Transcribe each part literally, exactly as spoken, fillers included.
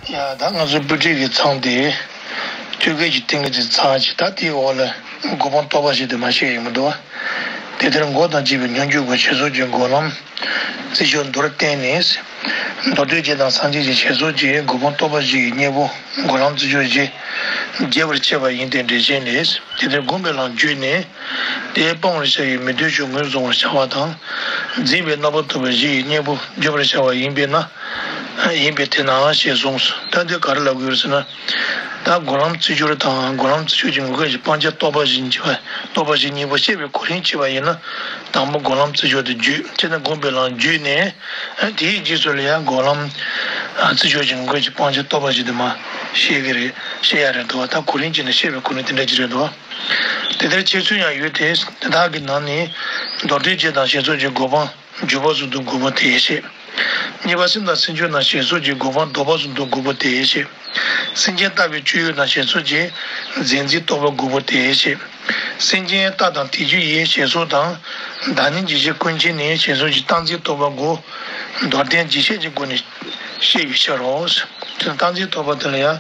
ཡ། ད་ང་ཚོའི་པོ་ཏི་གི་མཚམས་དེ་བཅོ་བརྒྱད་ཀྱི་ཏིང་ངེ་འཛིན་ཚར་ཅིག་ད་དེའི་འོག་ལ་སྒོམ་སྤང་རྟོགས་པ་ཞིག་དེ་མ་བཤད་ཡོང་གི་འདུག་བ། དེ་ལྟར་མགོ་དང་བཅས་པའི་སྙོམས་འཇུག་གི་ཞེ་སོགས་ཀྱི་སྒོམ་ལམ་རྩིས་སྦྱོར་མདོར་བསྟན་ནས། མདོར་བསྟན་བརྒྱད་དང་སངས་རྒྱས་ཀྱི་ཞེ་སོགས་ཀྱི་སྒོམ་སྤང་རྟོགས་པ་བཞི་ཡི་གཉེན་པོ་སྒོམ་ལམ་རྩིས་སྦྱོར་བཞི་རྒྱས་པར་བཤད་པ་ཡིན་ཏེ། འགྲེལ་བཤད་ནས། དེ་ལྟར་བསྒོམས་པའི་ལམ་བརྒྱུད་ནས། དེས་སྤང་བར་བྱ་བའི་མི་འདོད་ཆོས་ངོས་བཟུང་བར་བྱ་བ་དང་། འཛིན་པའི་རྣམ་པར་རྟོག་པ་བཞི་ཡི་གཉེན་པོ་བརྗོད་པར་བྱ་བ་ཡིན་པས་ན། ཡིན་པས་དེས་ན་ཞེས་གསུངས། ད་འདི་ག་རེ་ལབ་དགོས་རེད་ཟེར་ན། ད་སྒོམ་ལམ་རྩིས་སྦྱོར་དང་སྒོམ་ལམ་རྩིས་སྦྱོར་གྱི་ངོས་ཀྱི་སྤང་བྱ་རྟོགས་པ་བཞི་བྱས་པ། རྟོགས་པ་བཞི་གཉིས་པོ་བཤད་པའི་གོ་རིམ་བྱས་པ་ཡིན་ན། དང་པོ་སྒོམ་ལམ་རྩིས་སྦྱོར་དེ་བརྒྱུད། དེ་ནས་བསྒོམས་པའི་ལམ་བརྒྱུད་ནས། དེའི་རྗེས་སུ་ལ་ཡང་སྒོམ་ལམ་རྩིས་སྦྱོར་གྱི་ངོས་ཀྱི་སྤང་བྱ་རྟོགས་པ་བཞི་དེ་མར་བཤད་ཀྱི་རེད། བཤད་ཡ་རེད་འདུག་བ། ད་གོ་རིམ་བྱས་ནས་བཤད་པའི་གོ་རིམ་དེ་འདྲ་ཅིག་རེད་འདུག་བ། དེ་ལྟར་འཆད་ཚུལ་ཡང་ཡོད་དེ། དེ་དག་གི་ནང་ནས་མདོར་བསྟན་བརྒྱད་དང་ཞེ་སོགས་ཀྱི་སྒོམ་སྤང་འཇུག་པ་བཟུང་དུ་དགོས་པ་དེ་བཤད། གཉིས་པ་སེམས་དང་སེམས་བྱུང་དང་ཞེ་སོགས་ཀྱི་སྒོམ་སྤང་ལྡོག་པ་བཟུང་དུ་དགོས་པ་དེ་བཤད། སེམས་ཅན་ལྟ་བུའི་སྤྱོད་ཡུལ་དང་ཞེ་སོགས་ཀྱི་རྫས་འཛིན་རྟོག་པ་དགོས་པ་དེ་བཤད། སེམས་ཅན་ལྟ་དང་དེ་རྒྱུ་ཡི་ཞེ་སོགས་དང་། བདག་ཉིད་འཇིགས་བྱེད་ཀུན་མཁྱེན་ནི་ཞེ་སོགས་ཀྱི་རྟག་འཛིན་རྟོག་པ་དགུ་མདོར་བསྟན་རྗེས་བཤད་ཀྱི་སྒོ་ནས་བཤད་པའི་ཕྱིར་རོ། དེ་རྟག་འཛིན་རྟོག་པ་དེ་ལ་ཡང་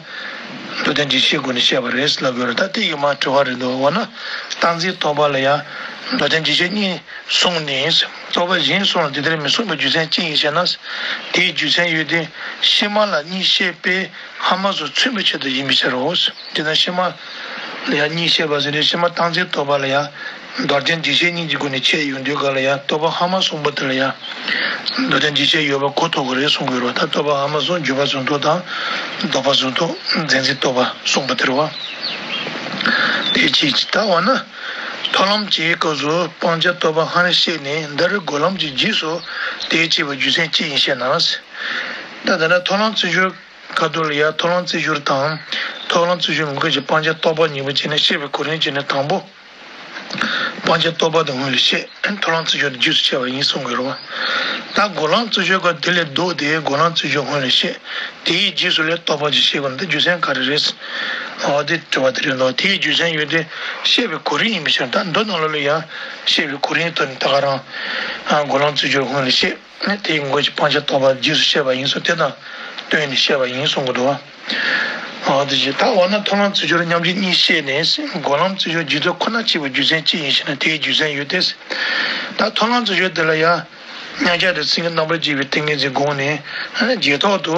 མདོར་བསྟན་རྗེས་བཤད་སྒོ་ནས་བཤད་པ་རེད་ལབ་ཡོད་རེད། ད་དེ་ཡི་མར་དྲི་བ་རེད་འདུག་འོ་ན། རྟག་འཛིན་རྟོག་པ་ལ་ཡང་མདོར་བསྟན་རྗེས་བཤད་གཉིས་གསུངས་ནས། རྟོག་པ་གཞན་གསུམ་ལ་དེ་ལྟར་མི་གསུངས་པའི་རྒྱུ་མཚན་ཅི་ཡིན་ཞེ་ན། དེའི་རྒྱུ་མཚན་ཡོད་དེ། ཕྱི་མ་ལ་གཉིས་བཤད་པས་སྔ་མ་སོགས་མཚོན་པའི་ཆེད་དུ་ཡིན་པའི་ཕྱིར་རོ། དེ་ན་ཕྱི་མ་ལ་ཡང་གཉིས་བཤད་པ་ཟེར་ཏེ། ཕྱི་མ་རྟག་འཛིན་རྟོག་པ་ལ་ཡང་མདོར་བསྟན་རྗེས་བཤད་གཉིས་ཀྱི་སྒོ་ནས་འཆད་ཡོང་དུས་ག་ལ་ཡང་རྟོག་པ་སྔ་མ་གསུངས་པ་དེ་ལ་ཡང་མདོར་བསྟན་རྗེས་བཤད་ཡོད་པ་གོ་ཐུབ་ཀྱི་རེད་གསུང་གི་ཡོད་རེད་བ། ད་རྟོག་པ་སྔ་མ་གསུམ། འཇུག་པ་གཟུང་རྟོག་དང་ལྡོག་པ་གཟུང་རྟོག་རྫས་འཛིན་རྟོག་པ་གསུངས་པ་དེ་རེད་བ། དེ་ཅིག་ད་འོ་ན། མཐོང་ལམ་གྱི་སྐབས་སུ་སྤང་བྱ་རྟོག་པ་སྔར་བཤད་ནས། འདིར་སྒོམ་ལམ་གྱི་རྗེས་སུ་དེ་བྱས་པའི་རྒྱུ་མཚན་ཅི་ཡིན་ཞེ་ན། ད་ད་ལྟ་མཐོང་ལམ་རྩིས་སྦྱོར་ཁ་ཐུག་ལ་ཡང་མཐོང་ལམ་རྩིས་སྦྱོར་དང་། མཐོང་ལམ་རྩིས་སྦྱོར་ངོས་ཀྱི་སྤང་བྱ་རྟོག་པ་གཉིས་པོ་བྱས་ནས་བཤད་པའི་གོ་རིམ་བྱས་ནས། དང་པོ་སྤང་བྱ་རྟོག་པ་དེ་སྔོན་ལ་བཤད། མཐོང་ལམ་རྩིས་སྦྱོར་དེ་རྗེས་སུ་བཤད་པ་ཡིན་གསུང་གི་ཡོད་རེད་བ། ད་སྒོམ་ལམ་རྩིས་སྦྱོར་སྐབས་དེ་ལས་ལྡོག་སྟེ་སྒོམ་ལམ་རྩིས་སྦྱོར་སྔོན་ལ་བཤད། དེའི་རྗེས་སུ་ལས་རྟོག་པ་ཅིག་བཤད་དགོས་ན། དེ་རྒྱུ་མཚན་ག་རེ་རེད། འོ་དེ་དྲི་བ་དེ་རེད་འདུག་དེའི་རྒྱུ་མཚན་ཡོད་དེ། བཤད་པའི་གོ་རིམ་ཡིན་པའི་ཕྱིར། ད་མདོ་ནང་ལོགས་ལ་ཡང་བཤད་པའི་གོ་རིམ་ཐོག་ནས་ད་ག་རང་སྒོམ་ལམ་རྩིས་སྦྱོར་སྔོན་ལ་བཤད། དེའི་ངོས་ཀྱི་སྤང་བྱ་རྟོག་པ་རྗེས་སུ་བཤད་པ་ཡིན་གསུངས། དེ་དང་བསྟུན་ནས་བཤད་པ་ཡིན་གསུང་གི་འདུག་བ། འོ་དེ་བཞིན་ད་འོ་ན་མཐོང་ལམ་རྩིས་སྦྱོར་མཉམ་བརྗེ་གཉིས་བཤད་ནས། སྒོམ་ལམ་རྩིས་སྦྱོར་རྗེས་ཐོབ་ཁོ་ན་བྱས་པའི་རྒྱུ་མཚན་ཅི་ཡིན་ཞེ་ན། དེའི་རྒྱུ་མཚན་ཡོད་དེ། ད་མཐོང་ལམ་རྩིས་སྦྱོར་དེ་ལ་ཡང་མཉམ་གཞག་དང་མཚན་ཉིད་རྣམ་པར་འབྱེད་པའི་ཏིང་ངེ་འཛིན་བསྒོམས་ནས། རྗེས་ཐོབ་ཏུ་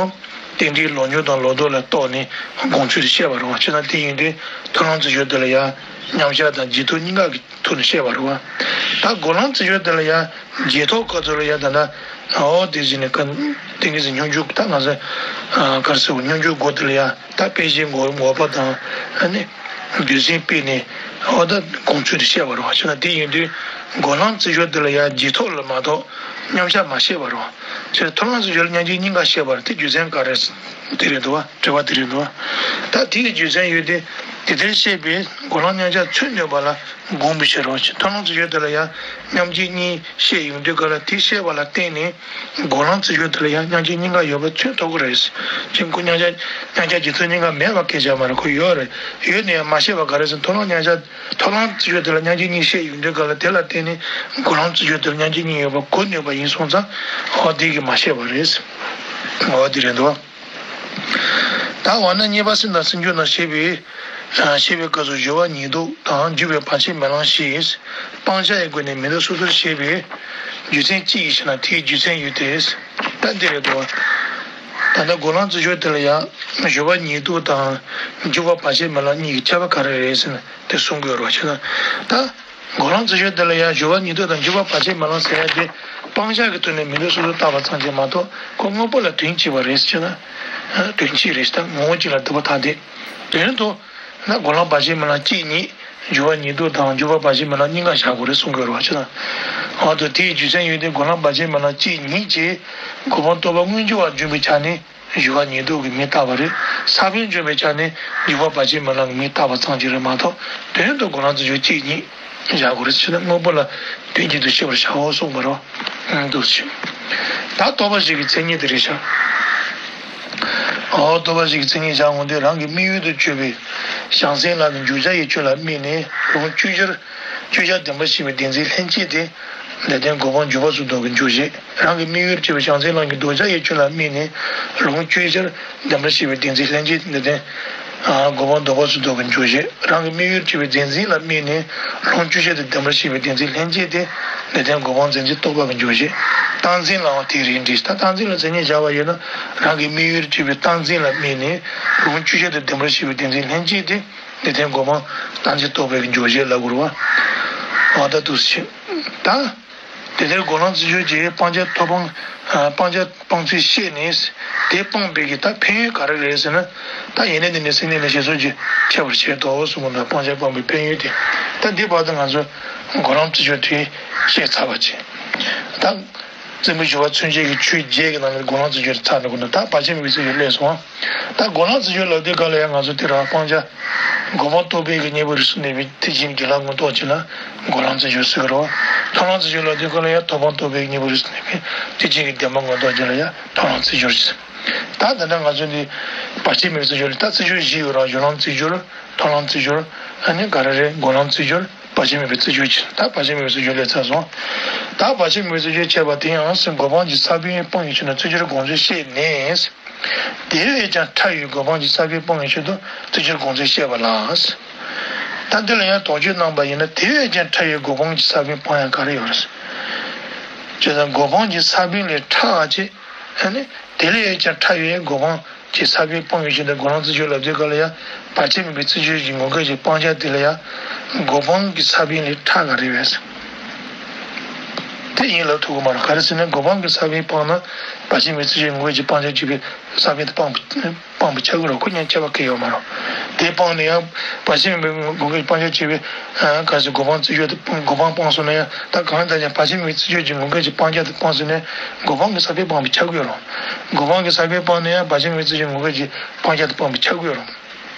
རྟེན་འབྲེལ་ལོག་རྙོག་དང་ལོག་ལྡོག་ལ་རྟོགས་ནས་སྒོམ་ཚུལ་དེ་བཤད་པ་རེད་བ། བྱས་ན་དེ་ཡིན་དུས་མཐོང་ལམ་རྩིས་སྦྱོར་དེ་ལ་ཡང་མཉམ་གཞག་དང་རྗེས་ཐོབ་གཉིས་ཀ་གི་ཐོག་ནས་བཤད་པ་རེད་བ། ད་སྒོམ་ལམ་རྩིས་སྦྱོར་དེ་ལ་ཡང་རྗེས་ཐོབ་སྐབས་སུ་ལ་ཡང་ད་ལྟ་འོ་དེ་བཞིན་ནས་ཀ་ཏིང་ངེ་འཛིན་སྙོམས་འཇུག་ད་ང་ཚོ་ག་རེ་ཟེར་བ། སྙོམས་འཇུག་སྒོམ་དེ་ལ་ཡང་ད་དཔེ་ཅན་སྒོམ་སྒོམ་པ་དང་། ཨ་ནི་རྒྱུ་མཚན་སྤེལ་ནས་འོ་ད་སྒོམ་ཚུལ་དེ་བཤད་པ་རེད་བ། བྱས་ན་དེ་ཡིན་དུས་སྒོམ་ལམ་རྩིས་སྦྱོར་དེ་ལ་ཡང་རྗེས་ཐོབ་ལ་མ་གཏོགས་མཉམ་གཞག་མ་བཤད་པ་རེད་བ། བྱས་ན་མཐོང་ལམ་རྩིས་སྦྱོར་ལ་མཉམ་བརྗེ་གཉིས་ཀ་བཤད་པ་རེད། དེ་རྒྱུ་མཚན་ག་རེ་རེད། དེ་རེད་འདུག་བ། དྲི་བ་དེ་རེད་འདུག་བ། ད་དེའི་རྒྱུ་མཚན་ཡོད་དེ། དེ་ལྟར་བཤད་པས་སྒོམ་ལམ་མཉམ་གཞག་མཚོན་ནུས་པ་ལ་དགོངས་པའི་ཕྱིར་རོ། མཐོང་ལམ་རྩིས་སྦྱོར་དེ་ལ་ཡང་མཉམ་བརྗེ་གཉིས་བཤད་ཡོང་དུས་ག་ལ་དེ་བཤད་པ་ལ་བརྟེན་ནས་སྒོམ་ལམ་རྩིས་སྦྱོར་དེ་ལ་ཡང་མཉམ་བརྗེ་གཉིས་ཀ་ཡོད་པ་མཚོན་ཐུབ་ཀྱི་རེད། ཅིག་ཁོ་མཉམ་གཞག་མཉམ་གཞག་རྗེས་ཐོབ་གཉིས་ཀ་མེད་པ་སྐད་ཆ་མ་རེད། ཁོ་ཡོད་རེད། ཡོད་ནས་ཡང་མ་བཤད་པ་ག་རེ་ཟེར། མཐོང་ལམ་མཉམ་གཞག་མཐོང་ལམ་རྩིས་སྦྱོར་དེ་ལ་མཉམ་བརྗེ་གཉིས་བཤད་ཡོང་དུས་ག་ལ་དེ་ལ་བརྟེན་ནས་སྒོམ་ལམ་རྩིས་སྦྱོར་དེ་ལ་མཉམ་བརྗེ་གཉིས་ཡོད་པ་གོ་ནུས་པ་ཡིན་སོང་ཙང་། འོ་དེ་གིས་མ་བཤད་པ་རེད། འོ་དེ་རེད་འདུག་ད་འོ་ན་གཉིས་པ་སེམས་དང་སེམས་བྱུང་དང་ཞེས་པའི། ཞེས་པའི་སྐབས་སུ་སྦྱོར་བ་ཉིད་དུ་དང་འཇུག་པའི་བར་ཆད་མེད་ལམ་ཞེས་སྤང་བྱ་ཡི་སྒོ་ནས་མི་འདོད་སོ་སོར་བཤད་པའི་རྒྱུ་མཚན་ཅི་ཡིན་ཞེ་ན། དེའི་རྒྱུ་མཚན་ཡོད་དེ། ད་འདི་རེད་འདུག་ད་ལྟ་སྒོམ་ལམ་རྩིས་སྦྱོར་དེ་ལ་ཡང་སྦྱོར་བ་ཉིད་དུ་དང་འཇུག་པ་བར་ཆད་མེད་ལམ་གཉིས་ཀྱི་ཁྱད་པར་ག་རེ་རེད་ཟེར་ན། དེ་གསུང་གི་ཡོད་རེད་བ། བྱས་ན་ད། སྒོམ་ལམ་རྩིས་སྦྱོར་དེ་ལ་ཡང་སྦྱོར་བ་ཉིད་དུ་དང་འཇུག་པ་བར་ཆད་མེད་ལམ་ཟེར་ཡ་དེ་སྤང་བྱ་གི་དོན་ནས་མི་འདོད་སོ་སོར་བརྟག་པ་ཙམ་གྱིས་མ་གཏོགས་ཁོ་དངོས་པོ་ལ་དོན་གཅིག་པ་རེད་ཟེར་ན། དོན་གཅིག་རེད་ཟེར། ད་ངོ་བོ་གཅིག་ལ་སྡུད་པ་ཐལ་ཏེ། དོན་དུ་ན་སྒོམ་ལམ་བར་ཆད་མེད་ལམ་གཅིག་ཉིད། སྦྱོར་བ་ཉིད་དུ་དང་འཇུག་པ་བར་ཆད་མེད་ལམ་གཉིས་ཀ་བཞག་དགོས་རེད་གསུང་གི་ཡོད་རེད་བ། བྱས་ན། འོ་ད་དེའི་རྒྱུ་མཚན་ཡོད་དེ། སྒོམ་ལམ་བར་ཆད་མེད་ལམ་གཅིག་ཉིད་ཀྱིས་གོ་འཕང་རྟོགས་པ་མངོན་གྱུར་བར་འབྱུང་བའི་ཆ་ནས། སྦྱོར་བ་ཉིད་དུ་གི་མིང་བཏགས་པ་རེད། ས་བོན་འཇོམས་པའི་ཆ་ནས་འཇུག་པ་བར་ཆད་མེད་ལམ་གྱི་མིང་བཏགས་པ་ཙམ་གྱིས་རེད་མ་གཏོགས། དོན་དུ་སྒོམ་ལམ་རྩིས་སྦྱོར་གཅིག་ཉིད་བཞག་དགོས་རེད་ཟེར་ན། དངོས་པོ་ལ་དོན་གཅིག་ཏུ་ཤེས་པར་བྱའོ་གསུངས་པ་རེད། འདུག་ཟེར། ད་རྟོག་པ་བཞི་གི་མཚན་ཉིད་དེ་རེད་ཤག་འོ་རྟོག་པ་བཞི་གི་མཚན་ཉིད་བཞག་འོང་དུས། རང་གི་དམིགས་ཡུལ་དུ་གྱུར་པའི་བྱང་སེམས་ལ་ནི་འཇུག་བྱ་ཡི་ཆོས་ལ་དམིགས་ནས་ལུང་བཅུ་ཆར་བཅུ་ཆར་བདེན་པར་ཤེས་པའི་བདེན་འཛིན་ལྷན་སྐྱེས་དེ། འདི་ལྡན་གོ་འཕང་འཇུག་པ་སོགས་ལྡོག་པའི་འཇུག་བྱེད། རང་གི་དམིགས་ཡུལ་བྱས་པའི་བྱང་སེམས་ལམ་གྱི་ལྡོག་བྱ་ཡི་ཆོས་ལ་དམིགས་ནས་ལུང་བཅུ་ཆར་བདེན་པར་ཤེས་པའི་བདེན་འཛིན་ལྷན་སྐྱེས་འདི་ལྡན་གོ་འཕང་ལྡོག་པ་སོགས་ལྡོག་པའི་འཇུག་བྱེད། རང་གི་དམིགས་ཡུལ་བྱས་པའི་བདེན་འཛིན་ལ་དམིགས་ནས་ལུང་བཅུ་ཆར་དུ་བདེན་པར་ཤེས་པའི་བདེན་འཛིན་ལྷན་སྐྱེས་ཏེ། འདི་ལྡན་གོ་འཕང་མཚན་འཛིན་རྟོག་པ་གི་འཇུག་བྱེད། རྟག་འཛིན་ལའང་དེའི་རིགས་འགྲེ། ད་རྟག་འཛིན་ལ་མཚན་ཉིད་སྦྱར་བ་ཡིན་ན། རང་གི་དམིགས་ཡུལ་བྱས་པའི་རྟག་འཛིན་ལ་དམིགས་ནས་ལུང་བཅུ་ཆར་དུ་བདེན་པར་ཤེས་པའི་བདེན་འཛིན་ལྷན་སྐྱེས་ཏེ། འདི་ལྡན་གོ་འཕང་རྟག་འཛིན་རྟོག་པའི་གི་འཇུག་བྱེད་ལ་གོ་རུ་བ། འོ་ད་འདུག་སེ་ད། དེ་ལྟར་འགོག་ལམ་རྩེ་སྦྱོར་གྱིས་སྤང་བྱ་ཐོབ་དཔང་། སྤང་བྱ་སྤང་ཚུལ་ཤེས་ནས། དེ་སྤངས་པའི་གི་ད་ཕན་ཡོན་ག་རེ་རེད་ཟེར་ན། ད་ཡེ་ནས་དེ་ནས་སེམས་གཏིང་ནས་ཞེ་སོགས་ཀྱིས་ཁྱད་པར་ཕྱེ་དོ་གསུངས་པ་ན། སྤང་བྱ་སྤངས་པའི་ཕན་ཡོན་དེ། ད་འདི་བར་དུ་ང་ཚོ་འགོག་ལམ་རྩེ་སྦྱོར་དེ་བཤད་ཚར་བ་བྱས། ད། རྩེ་མོ་ཞུ་བ་མཚོན་བྱེད་ཀྱི་ཆོས་བརྒྱད་ཀྱི་ནང་ནས་འགོག་ལམ་རྩེ་སྦྱོར་ཚར་འགྲོ་གི་འདུག་ད་བར་ཆད་མེད་པའི་རྩེ་སྦྱོར་སླེབས་སོང་། ད་འགོག་ལམ་རྩེ་སྦྱོར་ལབ་དུས་སྐབས་ལ་ཡང་ང་ཚོ་དེ་རང་སྤང་བྱ། གོ་འཕང་རྟོགས་པའི་གི་གཉེན་པོ་རིགས་སུ་གནས་པའི་ཐེག་ཆེན་གྱི་ལམ་མངོན་རྟོགས་བྱེད་ལ་འགོག་ལམ་རྩེ་སྦྱོར་ཟེར་གི་རེད། ཐོབ་ལམ་རྩེ་སྦྱོར་ལབ་དུས་སྐབས་ལ་ཡང་ཐོབ་དཔང་རྟོགས་པའི་གཉེན་པོ་རིགས་སུ་གནས་པའི་ཐེག་ཆེན་གྱི་བདེན་པ་མངོན་རྟོགས་བྱེད་ལ་ཡང་ཐོབ་ལམ་རྩེ་སྦྱོར་ཟེར། ད་ད་ལྟ་ང་ཚོ་འདི་བར་ཆད་མེད་པའི་རྩེ་སྦྱོར་ལ་ད་རྩེ་སྦྱོར་བཞི་ཡོད་ར། སྦྱོར་ལམ་རྩེ་སྦྱོར། ཐོབ་ལམ་རྩེ་སྦྱོར། ཨ་ནི་ག་རེ་རེད། འགོག་ལམ་རྩེ་སྦྱོར། བར་ཆད་མེད་པའི་རྩེ་སྦྱོར་གྱིས། ད་བར་ཆད་མེད་པའི་རྩེ་སྦྱོར་སླེབས་ཚར་སོང་། ད་བར་ཆད་མེད་པའི་རྩེ་སྦྱོར་འཆད་པ་དེ་ཡང་སེམས་གོ་འཕང་གི་ས་བོན་སྤང་བའི་ཕྱིར་ན་རྩེ་སྦྱོར་དགོངས་ཚུལ་བཤད་ནས། དེ་བས་ཀྱང་ཕྲ་བའི་གོ་འཕང་གི་ས་བོན་སྤང་བའི་ཕྱིར་དུ་རྩེ་སྦྱོར་དགོངས་ཚུལ་བཤད་པ་ལ། ད་འདི་ལ་ཡང་དོགས་གཅོད་གནང་པ་ཡིན་ན། དེ་བས་ཀྱང་ཕྲ་བའི་གོ་འཕང་གི་ས་བོན་སྤང་ཡ་ག་རེ་ཡོད་རེད། བྱས་ཙང་གོ་འཕང་གི་ས་བོན་ལས་ཕྲ་བ་ཅིག་ཨ་ནི་དེ་ལས་ཀྱང་ཕྲ་བའི་གོ་འཕང་གི་ས་བོན་སྤང་བའི་ཕྱིར་དུ་འགོག་ལམ་རྩེ་སྦྱོར་ལབ་དུས་སྐབས་ལ་ཡང་བར་ཆད་མེད་པའི་རྩེ་སྦྱོར་གྱི་ངོ་སྐལ་གྱི་སྤང་བྱ་དེ་ལ་ཡང་གོ་འཕང་གི་ས་བོན་ལས་ཕྲ་ག་རེ་བས། དེ་ཡིན་ལབ་ཐུབ་ཀྱི་མ་རེད། ག་རེ་ཟེར་ན་གོ་འཕང་གི་ས་བོན་སྤངས་ན་བར་ཆད་མེད་པའི་རྩེ་སྦྱོར་ངོ་སྐལ་གྱི་སྤང་བྱ་བྱེད་པའི་ས་བོན་དེ་སྤངས་པ་སྤངས་པ་ཆགས་ཀྱི་རེད། ཁོ་གཉིས་ཁྱད་པར་གང་ཡང་ཡོད་མ་རེད། དེ་སྤངས་ནས་ཡང་བར་ཆད་མེད་པའི་ངོ་སྐལ་གྱི་སྤང་བྱ་བྱེད་པའི་ག་རེ་ཟེར་གོ་འཕང་རྩེ་སྦྱོར་དེ་སྤངས། གོ་འཕང་སྤངས་སོང་ན་ཡང་ད་གང་ལྟར་ཀྱང་བར་ཆད་མེད་པའི་རྩེ་སྦྱོར་གྱི་ངོ་སྐལ་གྱི་སྤང་བྱ་དེ་སྤངས་ཟིན་ནས་གོ་འཕང་གི་ས་བོན་སྤངས་པ་ཆགས་ཀྱི་ཡོད་རེད། གོ་འཕང་གི་ས་བོན་སྤངས་ནས་ཡང་བར་ཆད་མེད་པའི་རྩེ་སྦྱོར་ངོ་སྐལ་གྱི་སྤང་བྱ་དེ་སྤངས་པ་ཆགས་ཀྱི་ཡོད་རེད།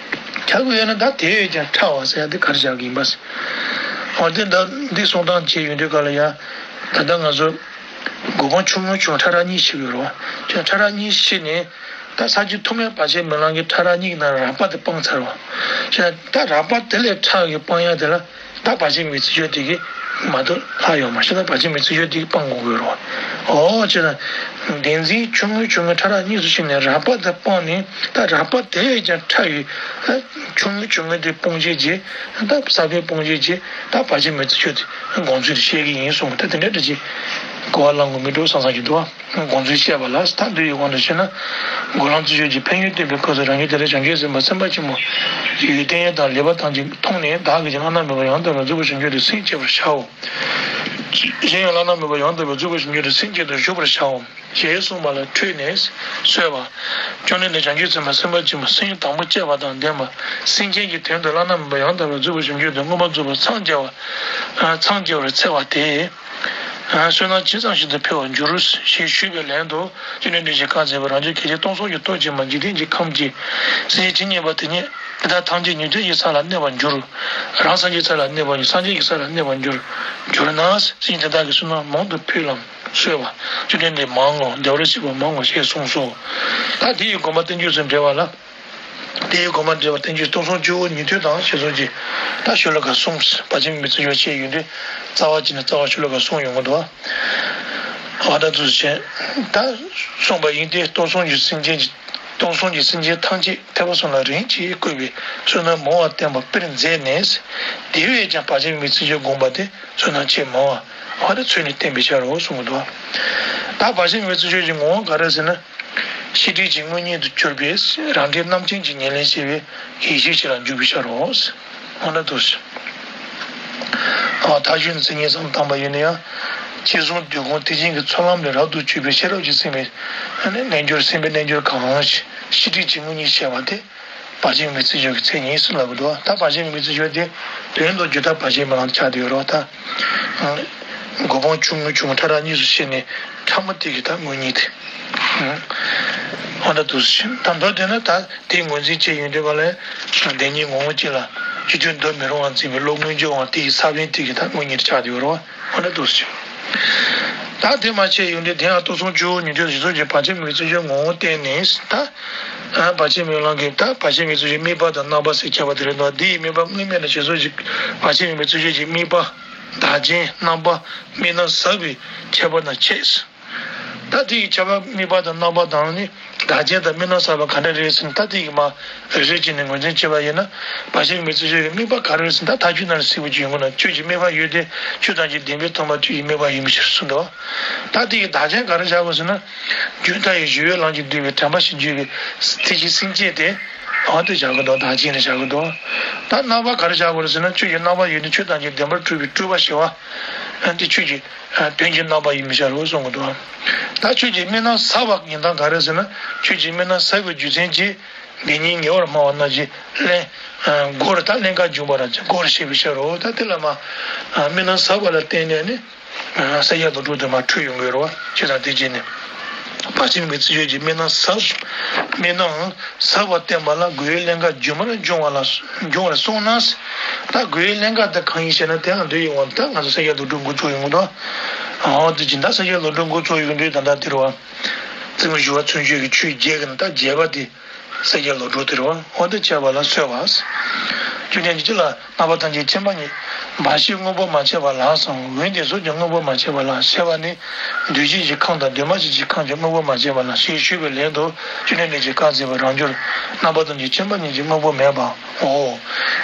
ཆགས་ཀྱི་ཡོད་ན་ད་དེ་བས་ཀྱང་ཕྲ་བ་ཟེར་ཡ་དེ་ག་རེ་བཞག་གི་ཡིན་པ་ཟེར། འོ་དེ་ད་འདི་གསུང་སྟངས་བྱས་ཡོང་དུས་སྐབས་ལ་ཡང་ད་ལྟ་ང་ཚོ་གོ་འཕང་ཆུང་ངུ་ཆུང་ཕྲ་རགས་གཉིས་ཤེས་ཀྱི་ཡོད་རེད་བ། ཆུང་ཕྲ་རགས་གཉིས་ཤེས་ནས། ད་ས་བཅུ་ཐོག་མའི་བར་ཆད་མེད་ལམ་གྱི་ཕྲ་རགས་གཉིས་ཀྱི་ནང་རགས་པ་དེ་སྤངས་ཚར་བ། བྱས་ན་ད་རགས་པ་དེ་ལས་ཕྲ་གི་སྤང་ཡ་དེ་ལ་ད་བར་ཆད་མེད་པའི་རྩེ་སྦྱོར་དེ་གིས་མ་གཏོགས་ལྷག་ཡོད་མ་རེད། ད་བར་ཆད་མེད་པའི་རྩེ་སྦྱོར་དེ་གིས་སྤང་དགོས་ཀྱི་ཡོད་རེད་བ། འོ་བྱས་ན་བདེན་འཛིན་ཆུང་ངུ་ཆུང་ངུ་ཕྲ་རགས་གཉིས་སུ་ཕྱེ་ནས་རགས་པ་དེ་སྤངས་ནས། ད་རགས་པ་དེ་ལས་ཀྱང་ཕྲ་བའི་ཆུང་ངུ་ཆུང་ངུ་དེ་སྤོང་བྱེད་ཀྱི། ད་ས་བོན་སྤོང་བྱེད་ཀྱི་ད་བར་ཆད་མེད་པའི་རྩེ་སྦྱོར་དེ་དགོངས་ཚུལ་དེ་བཤད་ཀྱི་ཡིན་གསུངས། ད་དེ་འདྲ་འདྲ་ཅིག་གོ་བ་བླང་དགོས་མི་འགྲོ་བསམ་བསམ་གྱི་འདུག་བ། དགོངས་ཚུལ་བཤད་པ་ལ། ད་འདི་ཡི་དབང་དུ་བྱས་ན། འགོག་ལམ་རྩེ་སྦྱོར་གྱི་ཕན་ཡོན་སྟོན་པའི་སྐབས་སུ་རང་རྒྱུད་དེ་ལས་བྱང་ཆུབ་སེམས་དཔའ་སེམས་དཔའ་ཆེན་པོ་ཡི་བསྟན་ཡོན་དང་ལེགས་པ་ཐམས་ཅད་མཐོང་ནས། བདག་གིས་ཀྱང་བླ་ན་མེད་པ་ཡང་དག་པར་རྫོགས་པར་བྱང་ཆུབ་ཏུ་སེམས་བསྐྱེད་པར་བྱའོ། གཞན་ཡང་བླ་ན་མེད་པ་ཡང་དག་པར་རྫོགས་པར་བྱང་ཆུབ་ཏུ་སེམས་བསྐྱེད་དུ་གཞོལ་བར་བྱའོ། ཞེས་གསུངས་པ་ལ་ཁྲོས་ནས་གསོལ་བ། བཅོམ་ལྡན་འདས་བྱང་ཆུབ་སེམས་དཔའ་སེམས་དཔའ་ཆེན་པོ་སེམས་དང་པོ་བསྐྱེད་པ་དང་ལྡན་པ། སེམས་ཅན་གྱི་དོན་དུ་བླ་ན་མེད་པ་ཡང་དག་པར་རྫོགས་པར་བྱང་ཆུབ་ཏུ་མངོན་པར་རྫོགས་པར་འཚང་རྒྱ་བ། འཚང་རྒྱ་བར་འཚལ་བ་དེས། བསོད་ནམས་ཇི་ཙམ་ཞིག་ཏུ་འཕེལ་བར་འགྱུར། ཞེས་ཞུས་པའི་ལན་དུ། བཅོམ་ལྡན་འདས་ཀྱིས་བཀའ་སྩལ་པ། རང་རྒྱུད་གལ་ཆེ་སྟོང་གསུམ་གྱི་སྟོབས་ཀྱིས་མ་འཇིག་རྟེན་གྱི་ཁམས་ཀྱི་སེམས་ཅན་ཇི་སྙེད་པ་དེ་ཉིད་དེ་དག་ཐམས་ཅད་ཉན་ཐོས་ཀྱི་ས་ལ་གནས་པར་འགྱུར། རང་སངས་རྒྱས་ས་ལ་གནས་པར་འགྱུར། སངས་རྒྱས་ཀྱི་ས་ལ་གནས་པར་འགྱུར། གྱུར་ན་སེམས་ཅན་དེ་དག་གི་བསོད་ནམས་མང་དུ་འཕེལ་ལམ་གསོལ་བ། བཅོམ་ལྡན་འདས་མང་ངོ་། བདེ་བར་གཤེགས་པ་མང་ངོ་། ཞེས་གསུངས་སོ། ད་དེ་ཡི་དགོངས་པ་བསྟན་བཅོས་སུ་འགྲེལ་བ་ལ། དེ་ཡི་དགོངས་པ་འགྲེལ་བ་བསྟན་བཅོས་སྟོང་གསུམ་སྤྱི་བོ་ཉན་ཐོས་དང་ཞེས་སོགས་ཀྱི་ད་ཤོ་ལོ་ཀ་གསུམ། བར་ཆད་མེད་པའི་རྩེ་སྦྱོར་བཤད་ཡོང་དུས་རྩ་བ་གཅིག་ནས་རྩ་བ་ཤོ་ལོ་ཀ་གསུམ་ཡོང་གི་འདུག་བ། ཨ་ད་དུ་བྱས་ད་གསུངས་པ་ཡིན་ཏེ། སྟོང་གསུམ་གྱི་སེམས་ཅན་གྱི་སྟོང་གསུམ་གྱི་སེམས་ཅན་ཐམས་ཅད་ཐེག་པ་གསུམ་ལ་རིམ་གྱིས་བཀོད་པའི་བསོད་ནམས་མང་བ་བསྟན་པ་དཔེར་མཛད་ནས། དེ་བས་ཀྱང་བར་ཆད་མེད་པའི་རྩེ་སྦྱོར་བསྒོམས་པ་དེ་བསོད་ནམས་ཆེས་མང་བ་ཨ་ད་ཚུལ་ནི་བསྟན་པའི་ཕྱིར་རོ་གསུངས་འདུག་ད་བར་ཆད་མེད་པའི་རྩེ་སྦྱོར་གྱི་ངོ་བོ་ག་རེ་ཟེར་ན། ཤེས་སྒྲིབ་ཀྱི་དངོས་ཉིད་དུ་གྱུར་པའི་རང་འབྲས་རྣམ་མཁྱེན་གྱི་ཉེར་ལེན་བྱེད་པའི་ཡེ་ཤེས་ཤིག་ལ་འཇུག་པའི་ཕྱིར་རོ། འོ་ན་དུ་ཞིག་ཨ་མཐའ་གཞུག་ནས་མཚན་ཉིད་ཙམ་དང་པ་ཡིན་ན་ཡང་། ཅི་གསུང་དུས་གསུང་ཐེག་ཆེན་གྱི་ཚོགས་ལམ་ལས་རབ་ཏུ་གཅོད་པའི་ཤེས་རབ་ཀྱི་སེམས་དཔའི་རྣལ་འབྱོར། སེམས་དཔའི་རྣལ་འབྱོར་གང་ཞིག་ཤེས་སྒྲིབ་ཀྱི་དངོས་ཉིད་ཤེས་པ་དེ། བར་ཆད་མེད་པའི་རྩེ་སྦྱོར་གྱི་མཚན་ཉིད་ཟེར་ལབ་ཀྱི་འདུག་ད་བར་ཆད་མེད་པའི་རྩེ་སྦྱོར་དེ་དོན་དུ་རྒྱུ་མཐའ་བར་ཆད་མེད་ལམ་ཆགས་བསྡད་ཡོད་རེད་བ། ད་གོ་འཕང་ཆུང་ངུ་ཆུང་ངུ་ཕྲ་རགས་གཉིས་སུ་ཕྱེ་ནས་ཕྲ་མོ་དེ་གི་ད་དངོས་ཉིད་དེ། འོ་ད་དུ་ཞིག་ད་མདོར་བསྡུས་ན་ད་དེ་ངོས་འཛིན་བྱས་ཡོང་དུས་ག་ལ་བདེན་གཉིས་ངོ་བོ་གཅིག་ལ་སྤྱི་དོན་འདོར་མི་རུང་བར་འཛིན་པའི་བློ་མངོན་གྱུར་པའང་དེ་ཡི་ས་བོན་དེ་གི་ད་དངོས་ཉིད་ཆགས་བསྡད་ཡོད་རེད་བ། འོ་ན་འདུག་སེ། ད་དེ་མ་བྱས་ཡོང་དུས་དེ་ཡང་སྟོང་གསུམ་སྤྱི་བོ་ཉན་ཐོས་ཞེས་སོགས་ཀྱི་བར་ཆད་མེད་པའི་རྩེ་སྦྱོར་ངོ་བོ་བསྟན་ནས་ད། བར་ཆད་མེད་ལམ་གྱི་ད་བར་ཆད་མེད་རྩེ་སྦྱོར་དམིགས་པ་དང་རྣམ་པ་ཟེར་ཁྱད་པར་དེ་རེད་འདུག་འདི་ཡི་དམིགས་པ་དངོས་མེད་ན་ཞེས་སོགས་ཀྱི་བར་ཆད་མེད་པའི་རྩེ་སྦྱོར་གྱི་དམིགས་པ། བདག་རྐྱེན་རྣམ་པ་དམིགས་རྣམ་ཟབ་པའི་ཁྱད་པར་དང་ཕྱེ། ད་དེ་ཡི་ཁྱད་པར་དམིགས་པ་དང་རྣམ་པ་དང་ནི་བདག་རྐྱེན་དང་དམིགས་རྣམ་ཟབ་པ་ག་འདྲ་རེད་ཟེར་ན། ད་དེ་ཡི་མ་རེ་རེ་བྱས་ནས་ངོས་འཛིན་བྱེད་པ་ཡིན་ན། བར་ཆད་མེད་ཚུལ་ཆོས་ཀྱི་དམིགས་པ་ག་རེ་རེད་ཟེར་ན། ད་མཐའ་དཔྱོད་ནང་ལ་གསལ་པོ་ཅིག་ཡོང་གི་ན། ཆོས་ཀྱི་དམིགས་པ་ཡོད་དེ། ཆོས་ཐམས་ཅད་བདེན་པའི་མཐོང་བ་ཆོས་ཀྱི་དམིགས་པ་ཡིན་པའི་ཕྱིར་གསུངས་འདུག། ད་དེ་ཡི་བདག་རྐྱེན་ག་རེ་བཞག་དགོས་ཟེར་ན། རྒྱུན་མཐའ་ཡས་ཞི་བའི་ལམ་གྱིས་བསྡུས་པའི་དྲན་པ་ཞེས་བརྗོད་པའི་ཐེག་ཆེན་སེམས་བསྐྱེད་དེ། འོ་དེ་བཞག་གི་འདུག། བདག་རྐྱེན་ནི་བཞག་གི་འདུག། ད་རྣམ་པ་ག་རེ་བཞག་དགོས་རེད་ཟེར་ན། ཆོས་ཀྱི་རྣམ་པ་ཡོད་དེ། ཆོས་ཐམས་ཅད་བདེན་པར་གྲུབ་པའི་སྤྲོས་པ་ཞི་བ། འདི་ཆོས་ཀྱི་དོན་གྱི་རྣམ་པ་ཡིན་པའི་ཕྱིར་རོ་གསུང་གི་འདུག། ད་ཆོས་ཀྱི་དམིགས་རྣམ་ཟབ་པ་ཡིན་སྟངས་ག་རེ་ཟེར་ན། ཆོས་ཀྱི་དམིགས་རྣམ་ཟབ་པའི་རྒྱུ་མཚན་གྱིས་བདེན་གཉིས་ངེས་པར་སྨྲ་བ་རྣམས་ཀྱིས་ཀླན། མགོར་ད་ཀླན་ཀ་འབྱུང་བ་ར་མགོར་བཤད་པའི་ཕྱིར་རོ། ད་དེ་ལ་མ་དམིགས་རྣམ་ཟབ་པ་ལ་བརྟེན་ནས་ནི། ས་སྐྱ་བློ་གྲོས་དེ་མར་འཁྲུལ་ཡོང་གི་ཡོད་རེད་བ། ཅི་ལྟར་དེ་བྱས་ནས། བར་ཆད་མེད་པའི་ཚུལ་ཆོས་ཀྱི་དམིགས་རྣམ་ཟབ། དམིགས་རྣམ་ཟབ་པ་བསྟན་པ་ལ་མགོའི་ཀླན་ཀ་སྒྱུ་མར་འབྱུང་བ་ལ། འབྱུང་བར་གསུངས་ན། ད་མགོའི་ཀླན་ཀ་དེ་གང་ཡིན་ཞེ་ན། དེའང་འདི་ཡིན་བ། ད་ང་ཚོ་ས་སྐྱ་བློ་གྲོས་འགོ་ཚུགས་ཡོང་གི་འདུག། འོ་དེ་བྱས་ད་ས་སྐྱ་བློ་གྲོས་འགོ་ཚུགས་ཡོང་དུས་ད་ལྟ་དེ་རེད་བ། རྩེ་མོ་ཞི་བ་མཚོན་བརྗོད་ཀྱི་ཆོས་བརྒྱད་ཀྱི་ནང་ད་བརྒྱད་པ་དེ། ས་སྐྱ་བློ་གྲོས་དེ་རེད་བ། འོ་དེ་འཆད་པ་ལ་གསོལ་བ། བཅོམ་ལྡན་འདས་ཀྱིས་ལ། རྣམ་པ་ཐམས་ཅད་མཁྱེན་པ་ཉིད། འབའ་ཞིག་དངོས་པོར་མ་ཕྱེ་བ་ལགས་སམ། འོན་ཏེ་གཟུགས་ཀྱང་དངོས་པོར་མ་ཕྱེ་བ་ལགས། ཞེས་པ་ནི། འདུས་བྱས་ཀྱི་ཁམས་དང་འདུས་མ་བྱས་ཀྱི་ཁམས་ཀྱང་དངོས་པོར་མ་ཕྱེ་བ་ལགས་ཞེས་ཞུས་པའི་ལན་དུ། བཅོམ་ལྡན་འདས་ཀྱིས་བཀའ་སྩལ་པ། རང་རྒྱུད་རྣམ་པ་ཐམས་ཅད་མཁྱེན་པ་ཉིད་ཀྱང་དངོས་པོ་མེད་པའོ།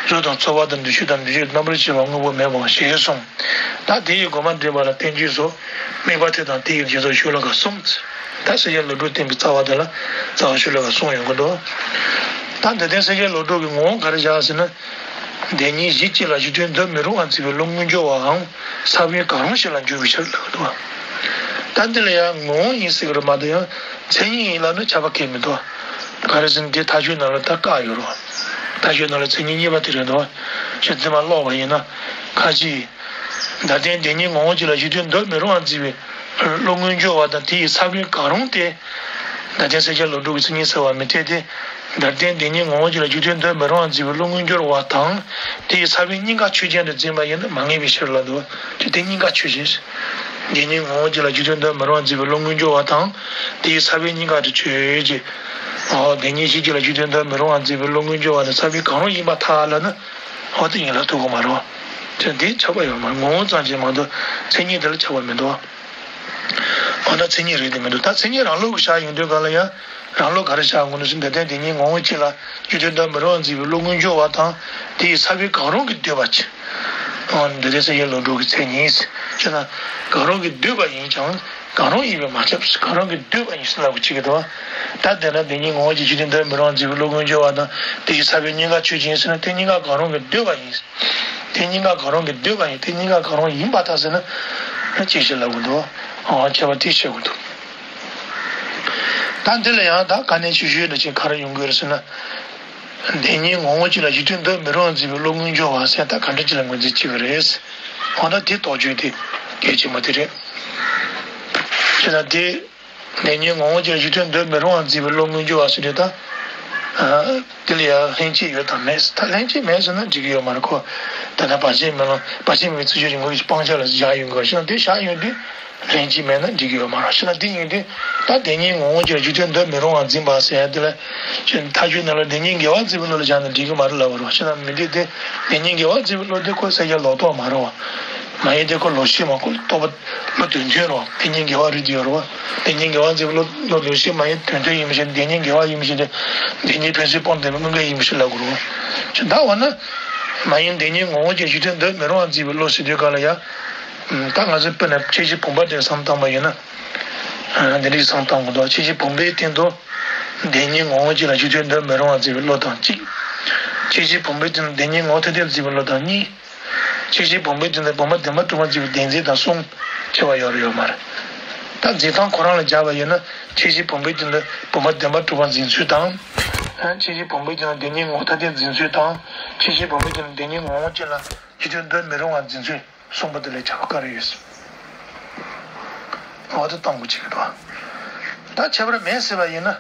གཟུགས་དང་ཚོར་བ་དང་འདུ་ཤེས་དང་འདུ་བྱེད་རྣམ་པར་ཤེས་པ་དངོས་པོ་མེད་པའོ་ཞེས་གསུངས། ད་དེ་ཡི་དགོངས་པ་འགྲེལ་པ་ལ་བསྟན་བཅོས་སོ། དམིགས་པ་དེ་དང་དེ་ཡི་རྗེས་སུ་ཤོ་ལོ་ཀ་གསུམ། ད་ས་སྐྱ་བློ་གྲོས་བསྟན་པའི་རྩ་བ་དེ་ལ་རྩ་བ་ཤོ་ལོ་ཀ་གསུམ་ཡོང་གི་འདུག། ད་འདི་ལྟར་ས་སྐྱ་བློ་གྲོས་ཀྱི་ངོ་བོ་ག་རེ་བཞག་ཟེར་ན། བདེན་གཉིས་གཞི་གཅིག་ལ་གཞི་མཐུན་འདོད་མི་རུང་བར་འཛིན་པའི་བློ་མངོན་གྱུར་བའམ་ས་བོན་གང་རུང་ཞིག་ལ་འགྱུར་བའི་ཕྱིར་ལབ་འདུག། ད་འདི་ལ་ཡང་ངོ་བོ་ཡིན་ཟེར་གྱི་རེད་མ་གཏོགས། ཡང་མཚན་ཉིད་ཡིན་ལབ་ན་ཁྱབ་པ་གང་ཡང་མི་འདུག། ག་རེ་ཟེར་ན་དེ་མཐའ་དཔྱོད་ནང་ལ་ད་བཀག་ཡོད་རེད། མཐའ་དཔྱོད་ནང་ལ་མཚན་ཉིད་གཉིས་པ་དེ་རེད་འདུག། ཞེས་རྫུན་མ་ཀློག་པ་ཡིན་ན། ཁ་ཅིག་བདག་ལྟའི་བདེན་གཉིས་ངོ་བོ་གཅིག་ལ་གཞི་མཐུན་འདོད་མི་རུང་བར་འཛིན་པའི་བློ་མངོན་གྱུར་བ་དང་དེ་ཡི་ས་བོན་གང་རུང་སྟེ། བདག་ལྟའི་ས་སྐྱ་བློ་གྲོས་ཀྱི་མཚན་ཉིད་ཟབ་པ་མི་འཐད་དེ། བདག་ལྟའི་བདེན་གཉིས་ངོ་བོ་གཅིག་ལ་གཞི་མཐུན་འདོད་མི་རུང་བར་འཛིན་པའི་བློ་མངོན་གྱུར་བ་དང་། དེ་ཡི་ས་བོན་གཉིས་ཀ་ཆོས་ཅན་དུ་འཛིན་པ་ཡིན་ན་མ་ངེས་པའི་ཕྱིར་ལབ་འདུག། དེ་དེ་གཉིས་ཀ་ཆོས་ཅན། བདེན་གཉིས་ངོ་བོ་གཅིག་ལ་གཞི་མཐུན་འདོད་མི་རུང་བར་འཛིན་པའི་བློ་མངོན་གྱུར་བ་དང་། དེ་ཡི་ས་བོན་གཉིས་ཀ་དེ་ཆོས་ཅན། འོ་བདེན་གཉིས་གཞི་གཅིག་ལ་གཞི་མཐུན་འདོད་མི་རུང་བར་འཛིན་པའི་བློ་མངོན་གྱུར་བ་དང་ས་བོན་གང་རུང་ཡིན་པར་ཐལ་ལབ་ན། འོ་དེ་ཡིན་ལ་ཐུག་གི་མ་རེད། དེ་འདི་ཁྱབ་པ་ཡོད་མ་རེད། ངོ་བོ་ཙམ་ཅིག་མ་གཏོགས་མཚན་ཉིད་དེ་ལ་ཁྱབ་པ་མི་འདུག། འོ་ན་མཚན་ཉིད་རིགས་དེ་མི་འདུག། ད་མཚན་ཉིད་རང་ལུགས་ཀྱི་ཆ་ཡོང་དུས་གང་ལ་ཡང་རང་ལུགས་ག་རེ་ཆགས་དགོས་ནོ་ཞིག། འདི་ལྟར་བདེན་གཉིས་ངོ་བོ་གཅིག་ལ་གཞི་མཐུན་འདོད་མི་རུང་བར་འཛིན་པའི་བློ་མངོན་གྱུར་བ་དང་དེ་ཡི་ས་བོན་གང་རུང་གིས་བསྡུས་པ་ཅིག། འོ་འདི་ལྟར་ས་སྐྱ་བློ་གྲོས་ཀྱི་མཚན་ཉིད་ཅེ་ན། གང་རུང་གིས་བསྡུས་པ་ཡིན་ཀྱང་། གང་རུང་ཡིན་པས་མ་ཁྱབ། གང་རུང་གིས་བསྡུས་པ་ཡིན་ཟེར་ལབ་དགོས་ཀྱི་འདུག། ད་དེ་ན་བདེན་གཉིས་ངོ་བོ་གཅིག་གཞི་མཐུན་འདོད་མི་རུང་བར་འཛིན་པའི་བློ་མངོན་གྱུར་བ་དང་དེ་ཡི་ས་བོན་གཉིས་ཀ་ཆོས་ཅན་ཟེར་ན། དེ་གཉིས་ཀ་གང་རུང་གིས་བསྡུས་པ་ཡིན། དེ་གཉིས་ཀ་གང་རུང་གིས་བསྡུས་པ་ཡིན། དེ་གཉིས་ཀ་གང་རུང་ཡིན་པར་ཐལ་ཟེར་ན། ཅི་ཞིག་ལབ་དགོས་འདུག། ཨ་ཁྱད་པར་དེ་ཤེས་དགོས་འདུག། ད་འདི་ལ་ཡང་ད་དཀའ་གནད་ཆེ་ཤོས་འདི་ཅིག་ག་རེ་ཡོང་གི་རེད་ཟེར་ན། བདེན་གཉིས་ངོ་བོ་གཅིག་ལ་གཞི་མཐུན་འདོད་མི་རུང་བར་འཛིན་པའི་བློ་མངོན་གྱུར་བ་ཟེར་ད་ག་འདྲ་ཅིག་ལ་ངོས་འཛིན་བྱེད་ཀྱི་རེད། འོ་ན་དེ་རྟོགས་བཅུག་དེ་གལ་ཆེན་པོ་དེ་རེད། ཅེ་ན་དེ། བདེན་གཉིས་ངོ་བོ་གཅིག་ལ་གཞི་མཐུན་འདོད་མི་རུང་བར་འཛིན་པའི་བློ་མངོན་གྱུར་བ་ཟེར་དུས་ད། དེ་ལ་ཡང་ལྷན་སྐྱེས་ཡོད་དམ་མེད། ད་ལྷན་སྐྱེས་མེད་ཟེར་ན་འགྲིག་གི་ཡོད་མ་རེད་ཁོ། ད་ལྟ་བར་ཆད་མེད་ལ་བར་ཆད་མེད་པའི་ཚུལ་ཆོས་ཀྱི་ངོ་བོ་སྤང་བྱ་ལ་བཞག་ཡོང་གི་ཡོད་ཤེ་ན། དེ་བཞག་ཡོང་དུས་ལྷན་སྐྱེས་མེད་ན་འགྲིག་གི་ཡོད་མ་རེད་ཤེ་ན། དེ་ཡིན་དུས་ད་བདེན་གཉིས་ངོ་བོ་གཅིག་ལ་གཞི་མཐུན་འདོད་མི་རུང་བར་འཛིན་པ་ཟེར་ཡ་དེ་ལ། མཐའ་དཔྱོད་ནང་ལ་བདེན་གཉིས་འགལ་བར་འཛིན་པའི་བློ་ལ་བཞག་ན་འགྲིག་གི་མ་རེད་ལབ་པ་རེད་ཤེ་ན། མི་འགྲིག་སྟེ། བདེན་གཉིས་འགལ་བར་འཛིན་པའི་བློ་དེ་ཁོ་ས་སྐྱ་ལོག་རྟོག་མ་རེད་བ། མ་ཡིན་ཏེ་ཁོ་ལོག་ཤེས་མ་ཁོ་རྟོག་པ། བློ་དོན་མཐུན་རོ། བདེན་གཉིས་འགལ་བ་རིགས་དེ་ཡོད་རོ། བདེན་གཉིས་འགལ་བ་འཛིན་པའི་བློ་བློ་ལོག་ཤེས་མ་ཡིན་དོན་མཐུན་ཡིན་མི་ཤེས། བདེན་གཉིས་འགལ་བ་ཡིན་མི་ཤེས་ཏེ། བདེན་གཉིས་ཕན་ཚུན་སྤངས་ཏེ་དངོས་འགལ་ཡིན་མི་ཤེས་ལབ་དགོས་རོ། ཅི་ད་འོ་ན། མ་ཡིན་བདེན་གཉིས་ངོ་བོ་གཅིག་གཞི་མཐུན་འདོད་མི་རུང་བར་འཛིན་པའི་བློ་ཟེར་དུས་ག་ལ་ཡ། ད་ང་ཚོས་དཔེར་ན་ཁྱད་གཞི་བུམ་པ་དེ་བསམ་བཏང་པ་ཡིན་ན། འདི་འདྲའི་བསམ་བཏང་དགོས་འདུག། ཁྱད་གཞི་བུམ་པའི་སྟེང་དུ། བདེན་གཉིས་ངོ་བོ་གཅིག་ལ་གཞི་མཐུན་འདོད་མི་རུང་བར་འཛིན་པའི་བློ་དང་གཅིག། ཁྱད་གཞི་བུམ་པའི་སྟེང་དུ་བདེན་གཉིས་ངོ་བོ་ཐ་དད་འཛིན་པའི་བློ་དང་གཉིས། ཁྱད་གཞི་བུམ་པའི་སྟེང་དུ་བུམ་པ་བདེན་པར་གྲུབ་པར་འཛིན་པའི་བདེན་འཛིན་དང་གསུམ། ཁྱད་པར་ཡོད་རེད་ཡོད་མ་རེད། ད་འཛིན་སྟངས་ཁོ་རང་ལ་སྦྱར་བ་ཡིན་ན། ཁྱད་གཞི་བུམ་པའི་སྟེང་དུ་བུམ་པ་བདེན་པར་གྲུབ་པར་འཛིན་ཚུལ་དང་། ཁྱད་གཞི་བུམ་པའི་སྟེང་དུ་བདེན་གཉིས་ངོ་བོ་ཐ་དད་འཛིན་ཚུལ་དང་། ཁྱད་གཞི་བུམ་པའི་སྟེང་དུ་བདེན་གཉིས་ངོ་བོ་གཅིག་ལ་གཞི་མཐུན་འདོད་མི་རུང་བར་འཛིན་ཚུལ་གསུམ་པོ་དེ་ལ་ཁྱད་པར་ག་རེ་ཡོད། འོ་དེ་གཏོང་དགོས་ཀྱི་འདུག། ད་ཁྱད་པར་མེད་ཟེར་བ་ཡིན་ན།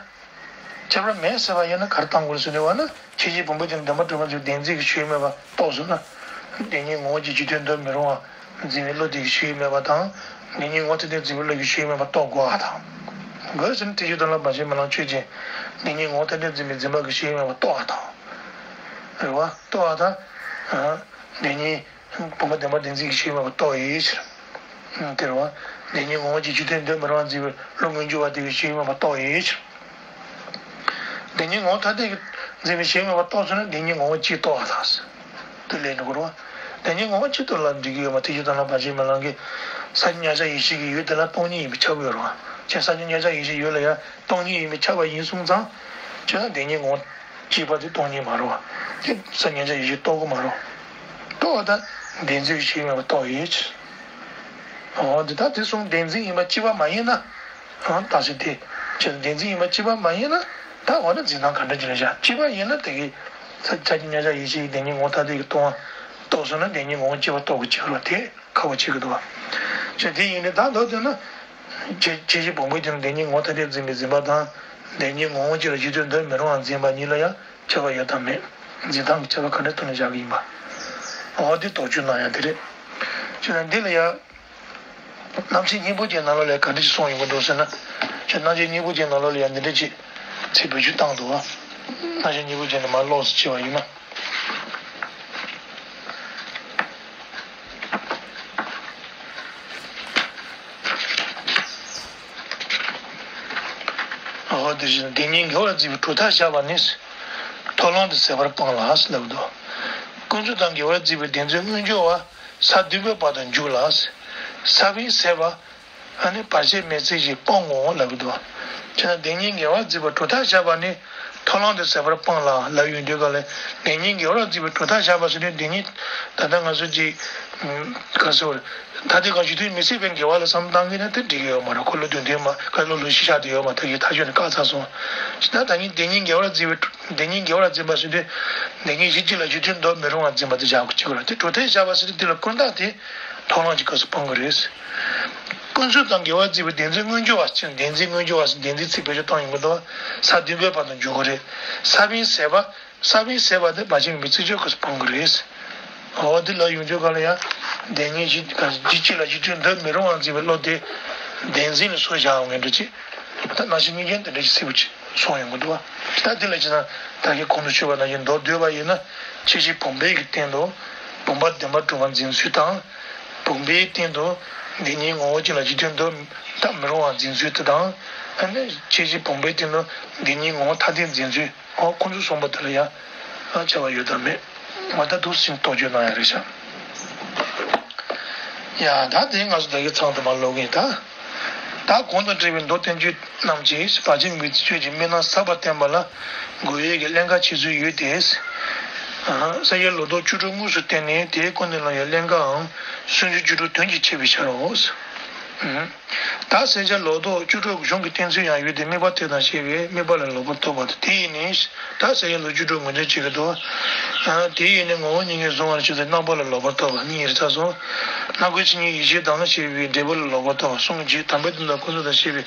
ཁྱད་པར་མེད་ཟེར་བ་ཡིན་ན་ག་རེ་གཏང་དགོས་ཟེར་བ་ན། ཁྱད་གཞི་བུམ་པའི་སྟེང་དུ་བདེན་པར་གྲུབ་པར་འཛིན་པའི་བདེན་འཛིན་གྱི་ཆོས་མེད་པ་རྟོགས་སོང་ན། བདེན་གཉིས་ངོ་བོ་གཅིག་གཞི་མཐུན་འདོད་མི་རུང་བ་འཛིན་པའི་བློ་དེ་གི་ཆོས་མེད་པ་དང་། བདེན་གཉིས་ངོ་བོ་ཐ་དད་འཛིན་པའི་བློ་གི་ཆོས་མེད་པ་རྟོགས་དགོས་པ་དང་། དགོས་ཟེར་ན་ཐེག་ཆེན་དོན་ལ་བར་ཆད་མེད་ལམ་ཆོས་ཅན། བདེན་གཉིས་ངོ་བོ་ཐ་དད་འཛིན་པའི་འཛིན་པ་གི་ཆོས་མེད་པ་རྟོགས་པ་དང་། རེད་བ། རྟོགས་པ་དང་། བདེན་གཉིས། བུམ་པ་བདེན་པར་བདེན་འཛིན་གྱི་ཆོས་མེད་པར་རྟོགས་ཡོད་ཕྱིར། དེ་རེད་བ། བདེན་གཉིས་ངོ་བོ་གཅིག་སྤྱི་དོན་དོན་མི་རུང་བར་འཛིན་པའི་བློ་མངོན་གྱུར་བ་དེ་གི་ཆོས་མེད་པར་རྟོགས་ཡོད་ཕྱིར། བདེན་གཉིས་ངོ་བོ་ཐ་དད་ཀྱིས་འཛིན་པའི་ཆོས་མེད་པར་རྟོགས་སོང་ན་བདེན་གཉིས་ངོ་བོ་གཅིག་རྟོགས་པ་དང་། དེ་ལས་འགྲོ་གི་རེད་བ། བདེན་གཉིས་ངོ་བོ་གཅིག་རྟོགས་ལ་འགྲིག་གི་ཡོད་མ་ཐེག་ཆེན་དོན་ལ་བར་ཆད་མེད་ལམ་གྱི་ས་བཅད་མཉམ་གཞག་ཡེ་ཤེས་ཀྱི་ཡུལ་དེ་ལ་སྟོང་ཉིད་ཡིན་པས་ཁྱབ་ཀྱི་ཡོད་རེད་བ། ཁྱེད་ས་བཅད་མཉམ་གཞག་ཡེ་ཤེས་ཡུལ་ལ་ཡང་སྟོང་ཉིད་ཡིན་པས་ཁྱབ་པ་ཡིན་གསུངས་ཙང་། ཁྱེད་ན་བདེན་གཉིས་ངོ་བོ་གཅིག་པ་དེ་སྟོང་ཉིད་མ་རེད་བ། དེ་ས་མཉམ་གཞག་ཡེ་ཤེས་རྟོགས་ཀྱི་མ་རེད། རྟོགས་པ་དང་བདེན་འཛིན་གྱི་ཆོས་མེད་པར་རྟོགས་ཡོད་ཕྱིར། འོ་འདི་ལྟར་དེ་གསུམ་བདེན་འཛིན་ཡིན་པ་གཅིག་པ་མ་ཡིན་ན། འོ་ད་ཅི་དེ་ཁྱེད་བདེན་འཛིན་ཡིན་པ་གཅིག་པ་མ་ཡིན་ན། ད་འོ་ན་འཛིན་སྟངས་ག་འདྲ་ཅིག་རེད་བཞག་གཅིག་པ་ཡིན་ན་དེ་གི་ས་ཆ་གི་མཉམ་གཞག་ཡེ་ཤེས་ཀྱི་བདེན་གཉིས་ངོ་བོ་ཐ་དད་ཀྱིས་སྟོང་པ་རྟོགས་སོང་ན་བདེན་གཉིས་ངོ་བོ་གཅིག་པ་རྟོགས་དགོས་ཀྱི་རེད་དེ། ཁག་པོ་ཆེ་གི་འདུག་བ། ཅེས་དེ་ཡིན་ནི་ད་མདོར་བསྡུས་ན། ཇི་ཇི་ཞིག་བུམ་པའི་སྟེང་དུ་བདེན་གཉིས་ངོ་བོ་ཐ་དད་འཛིན་པའི་འཛིན་པ་དང་། བདེན་གཉིས་ངོ་བོ་གཅིག་ལ་གཅིག་དོན་དོན་མི་རུང་བར་འཛིན་པ་གཉིས་ལ་ཡང་ཁྱད་པར་ཡོད་དམ་མེད། འཛིན་སྟངས་ཀྱི་ཁྱད་པར་ག་འདྲ་ཐོག་ནས་བཞག་གི་ཡིན་པ། འོ་དེ་དོགས་གཅོད་གནང་ཡ་དེ་རེད། ཅེས་ན་འདི་ལ་ཡང་། རྣམ་བཤད་སྙིང་པོ་ཅན་ནང་ལོགས་ལ་ཡང་ག་འདྲ་ཞིག་གསུངས་ཡོང་གི་འདུག་ཟེར་ན། ཅེས་རྣམ་བཤད་སྙིང་པོ་ཅན་ནང་ལོགས་ལ་ཡང་འདི་འདྲ་ཅིག་ཚིག་བེད་སྤྱོད་བཏང་འདུག་བ། རྣམ་བཤད་སྙིང་པོ་ཅན་ནས་མར་ཀློག་ཙམ་བྱས་པ་ཡིན་ན། འོ་དེ་བཞིན་བདེན་གཉིས་འགལ་བར་འཛིན་པའི་གྲུབ་མཐའ་བཞག་པ་ནི། མཐོང་ལམ་དུ་ཟད་པར་སྤང་ལ་ཟེར་ལབ་འདུག་ཀུན་རྫོབ་དང་འགལ་བར་འཛིན་པའི་བདེན་འཛིན་མངོན་གྱུར་བ། ས་བདུན་པའི་བར་དུ་འཇུག་ལ། ས་བོན་ཟད་པ། ཨ་ནི་བར་ཆད་མེད་ཚུལ་གྱིས་སྤང་ངོ་ལབ་ཀྱི་འདུག་བྱས་ན་བདེན་གཉིས་འགལ་བར་འཛིན་པའི་གྲུབ་མཐའ་བཞག་པ་ནི། མཐོང་ལམ་དུ་ཟད་པར་སྤང་ལ་ལབ་ཡོང་དུས་ག་ལ། བདེན་གཉིས་འགལ་བར་འཛིན་པའི་གྲུབ་མཐའ་བཞག་པ་ཟེར་དུས་བདེན་གཉིས། ད་ལྟ་ང་ཚོ་གཅིག་ག་ཟེར་བ། ཐ་དད་ཀྱང་གཞི་མཐུན་མི་སྲིད་པའི་འགལ་བ་ལ་བསམ་བློ་བཏང་གི་ན་དེ་འགྲིག་གི་ཡོད་མ་རེད། འཁོར་ལོ་སྡེ་མཐུན་མ་ཁ་ལོ་ལོ་ཤི་ཤ་དེ་ཡོད་མ་ཐག་གི་ཐག་གཅོད་ནི་བཀག་ཚར་སོང་། ད་ད་ནི་བདེན་གཉིས་འགལ་བར་འཛིན་པའི་བདེན་གཉིས་འགལ་བར་འཛིན་པ་ཟེར་དུས། བདེན་གཉིས་གཞི་གཅིག་ལ་གཞི་མཐུན་འདོར་མི་རུང་བར་འཛིན་པ་དེ་བཞག་དགོས་ཀྱི་རེད། དེ་གྲུབ་མཐས་བཞག་པ་ཟེར་དུས་དེ་ལ་ཀུན་བརྟགས་དེ་མཐོང་ལམ་གྱི་སྐབས་སུ་སྤང་དགོས་རེད། ཀུན་རྫོབ་དང་འགལ་བར་འཛིན་པའི་བདེན་འཛིན་མངོན་གྱུར་བ་ཟེར་བདེན་འཛིན་མངོན་གྱུར་བ་ཟེར་བདེན་འཛིན་ཚིག་བེད་སྤྱོད་བཏང་ཡོང་གི་འདུག་ས་བདུན་པའི་བར་དུ་འཇུག་དགོས་རེད། ས་བོན་ཟད་པ། ས་བོན་ཟད་པ་དེ་བར་ཆད་མེད་པའི་ཚིག་གཅོད་སྐབས་སུ་སྤང་དགོས་རེད། འོ་དེ་ལ་ཡོང་དུས་ག་ལ་ཡང་། བདེན་གཉིས་གཞི་གཞི་གཅིག་ལ་གཞི་མཐུན་འདོར་མི་རུང་བར་འཛིན་པའི་བློ་དེ། བདེན་འཛིན་ལ་སོགས་བཞག་ཡོང་ངེས་འདྲ་ཅིག་ད་ནང་བཞིན་གཉིས་ཀྱང་དེ་འདྲ་ཞིག་སྲིད་པ་ཅིག་གསུངས་ཡོང་གི་འདུག་བ། ད་དེ་ལ་ཅི་ན་ད་གིན་གོང་དུ་ཞུས་པ་ནང་བཞིན་མདོར་བསྡུས་པ་ཡིན་ན། ཁྱད་གཞི་བུམ་པའི་གི་སྟེང་དུ། བུམ་པ་བདེན་པར་གྲུབ་པར་འཛིན་ཚུལ་དང་། བུམ་པའི་སྟེང་དུ། བདེན་གཉིས་ངོ་བོ་གཅིག་ལ་གཞི་མཐུན་འདོར་ད་མི་རུང་བར་འཛིན་ཚུལ་དེ་དང་། ཨ་ནི་ཁྱད་གཞི་བུམ་པའི་སྟེང་དུ། བདེན་གཉིས་ངོ་བོ་ཐ་དད་འཛིན་ཚུལ། འོ་ཁོང་ཚོ་གསུངས་པ་དེ་ལ་ཡང་ཁྱད་པར་ཡོད་དམ་མེད། ང་ད་འདུག་སེ་རྟོག་དཔྱོད་གནང་ཡ་རེད་ཤག་ཡ་ད་དེ་ང་ཚོ་ད་གི་ཚང་དུ་མ་ལོག་གིན་ད། ད་གོང་དང་འདྲ་བའི་མདོ་བསྟན་བཅོས་རྣམས་ཀྱིས་བར་ཆད་མེད་པའི་ཚིག་གཅོད་ཀྱི་དམིགས་རྣམ་ཟབ་པར་བསྟན་པ་ལ་རྒོལ་བའི་གི་ཀླན་ཀ་བྱེད་ཚུལ་ཡོད་དེ། སངས་རྒྱས་ལོ་ཏོག་བཅུ་དྲུག་དངོས་སུ་བསྟན་ནས་དེའི་སྐུ་མདུན་ལ་ཡང་ཀླན་ཀའམ་སུམ་ཅུ་བཅུ་དྲུག་དོན་གྱིས་ཕྱེ་བའི་ཕྱིར་རོ། ད་སེམས་ཅན་ལོ་ཏོག་བཅུ་དྲུག་གཞུང་གི་བསྟན་ཚུལ་ཡང་ཡོད་དེ་དམིགས་པ་དེ་དང་ཞེས་པའི་དམིགས་པ་ལ་ལོག་པར་རྟོག་པ་དང་དེ་ཡིས་ནི། ད་སེམས་ཅན་ལོ་བཅུ་དྲུག་ངོས་འཛིན་བྱེད་ཀྱི་འདུག་དེ་ཡིས་ནི་ངོ་བོ་ཉིད་ངེས་བཟུང་བར་བྱེད་དེ་རྣམ་པ་ལ་ལོག་པར་རྟོག་པ་གཉིས་རེད་ཚར་སོང་། སྣ་ཁུག་ཆོས་ཉིད་ཡེ་ཤེས་དང་ཞེས་པའི་འབྲས་བུ་ལ་ལོག་པར་རྟོག་པ་གསུམ་གྱིས་དམ་པའི་དོན་དམ་ཀུན་རྫོབ་ཞེས་པའི་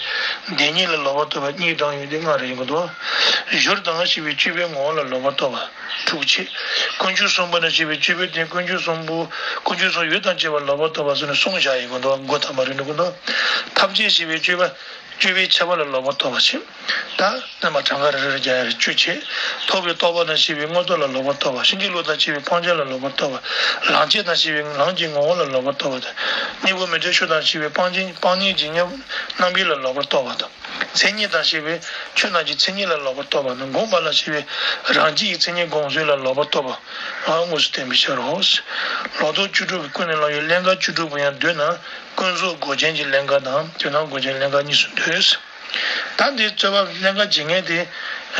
བདེན་གཉིས་ལ་ལོག་པར་རྟོག་པ་གཉིས་བགྲངས་ཡོད་དེ་ལྔ་རེ་ཡིན་གྱི་འདུག་གཞུར་དང་ཞེས་པའི་སྤྱོད་པའི་ངོ་བོ་ལ་ལོག་པར་རྟོག་པ། དྲུག་བྱས། དཀོན་མཆོག་གསུམ་པོ་ན་ཞེས་པའི་སྤྱོད་པའི་སྟེང་དཀོན་མཆོག་གསུམ་པོ། དཀོན་མཆོག་གསུམ་ཡོད་དང་བཅས་པ་ལ་ལོག་པར་རྟོག་པ་སོགས་ནི་གསུམ་བཞག་ཡིན་གྱི་འདུག་མགོ་ཐ་མ་རེ་འགྲོ་གི་འདུག་ཐམས་ཅད་ཞེས་པའི་སྤྱོད་པ། སྤྱོད་པའི་ཁྱད་པར་ལ་ལོག་པར་རྟོག་པ་བྱས། ད་རྣམ་པ་གྲངས་ཀ་རེ་རེ་རེ་བརྒྱབ་ཡ་རེ་བཅུ་བྱས། ཐོབ་པའི་རྟོགས་པ་དང་ཞེས་པའི་མངོན་རྟོགས་ལ་ལོག་པར་རྟོག་པ། ཕྱིན་ཅི་ལོག་དང་ཞེས་པའི་སྤང་བྱ་ལ་ལོག་པར་རྟོག་པ། ལམ་བྱེད་དང་ཞེས་པའི་ལམ་གྱི་ངོ་བོ་ལ་ལོག་པར་རྟོག་པ་དང་། གཉེན་པོ་མི་འབྲལ་ཕྱོགས་དང་ཞེས་པའི་སྤང་བྱ་སྤང་གཉེན་གྱི་རྣམ་པའི་ལ་ལོག་པར་རྟོག་པ་དང་། མཚན་ཉིད་དང་ཞེས་པའི་ཆོས་རྣམས་ཀྱི་མཚན་ཉིད་ལ་ལོག་པར་རྟོག་པ་དང་། བསྒོམ་པ་ལ་ཞེས་པའི་རང་རྒྱུད་ཀྱི་མཚན་ཉིད་སྒོམ་ཚུལ་ལ་ལོག་པར་རྟོག་པ། དངོས་སུ་བསྟན་པའི་ཕྱིར་རོ། ལོ་ཏོག་བཅུ་དྲུག་གི་ཀུན་ནས་བསླངས་ཡོད་ཀླན་ཀ་བཅུ་དྲུག་པོ་ཡང་བསྡུ་ན་ཀུན་རྫོབ་དགོས་ཆེན་གྱི་ཀླན་ཀ་དང་དོན་དམ་དགོས་ཆེན་ཀླན་ཀ་གཉིས་སུ་འདོད། ད་འདིའི་རྩོད་པ་ཀླན་ཀ་འབྱེད་མཁན་དེ།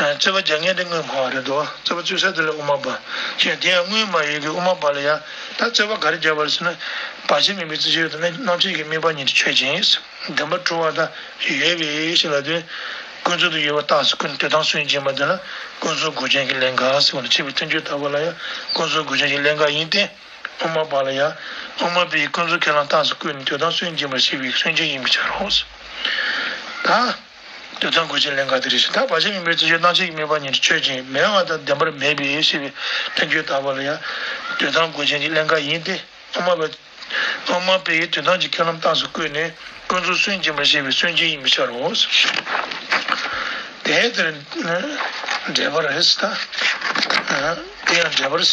རྩོད་པ་རྒྱག་མཁན་དེ་དངོས་སྨྲ་བ་རེད་དོ། རྩོད་པ་རྩོད་ས་དེ་ལ་དབུ་མ་པ། ཞེས་དེ་ཡང་དངོས་སྨྲ་བའི་གི་དབུ་མ་པ་ལ་ཡང་ད་རྩོད་པ་ག་རེ་བརྒྱབ་པ་རེད་ཟེར་ན། བར་ཆད་མེད་པའི་ཚིག་གཅོད་དང་རྣམ་བཤད་ཀྱི་དམིགས་པ་ཉིད་དུ་ཆོས་ཅན། བདེན་པར་གྲུབ་པ་དང་ཡོད་པའི་ཕྱིར་ལ་དོན། ཀུན་རྫོབ་ཏུ་ཡོད་པ་རྟགས་སུ་བཀོད་ནས་དོན་དམ་སུན་འབྱིན་པ་དེ་ལ་ཀུན་རྫོབ་དགོས་ཆེན་གྱི་ཀླན་ཀ་ཟེར་བ་ནི་ཕྱི་པའི་བསྟན་བཅོས་ལྟ་བུ་ལ་ཡང་ཀུན་རྫོབ་དགོས་ཆེན་གྱི་ཀླན་ཀ་ཡིན་ཏེ། དབུ་མ་པ་ལ་ཡང་དབུ་མ་པའི་ཀུན་རྫོབ་ཁས་བླངས་རྟགས་སུ་བཀོད་ནས་དོན་དམ་སུན་འབྱིན་པར་བྱེད་པའི་སུན་འབྱིན་ཡིན་པའི་ཕྱིར་རོ། ད། དོན་དམ་དགོས་ཆེན་ཀླན་ཀ་དེ་རེད་ཞེས་ད་བར་ཆད་མེད་པའི་ཚིག་གཅོད་རྣམ་བཤད་ཀྱི་དམིགས་པ་ཉིད་དུ་ཆོས་ཅན། མེད་པ་དང་བདེན་པར་མེད་པའི་ཞེས་པའི་བསྟན་བཅོས་ལྟ་བུ་ལ་ཡང་དོན་དམ་དགོས་ཆེན་གྱི་ཀླན་ཀ་ཡིན་ཏེ། དབུ་མ་པ། དབུ་མ་པའི་དོན་དམ་གྱི་ཁས་བླངས་རྟགས་སུ་བཀོད་ནས་ཀུན་རྫོབ་སུན་འབྱིན་པར་བྱེད་པའི་སུན་འབྱིན་ཡིན་པའི་ཕྱིར་རོ། དེ་ལྟར་འགྲེལ་པར་རེད་ད། དེ་ཡང་འགྲེལ་པར།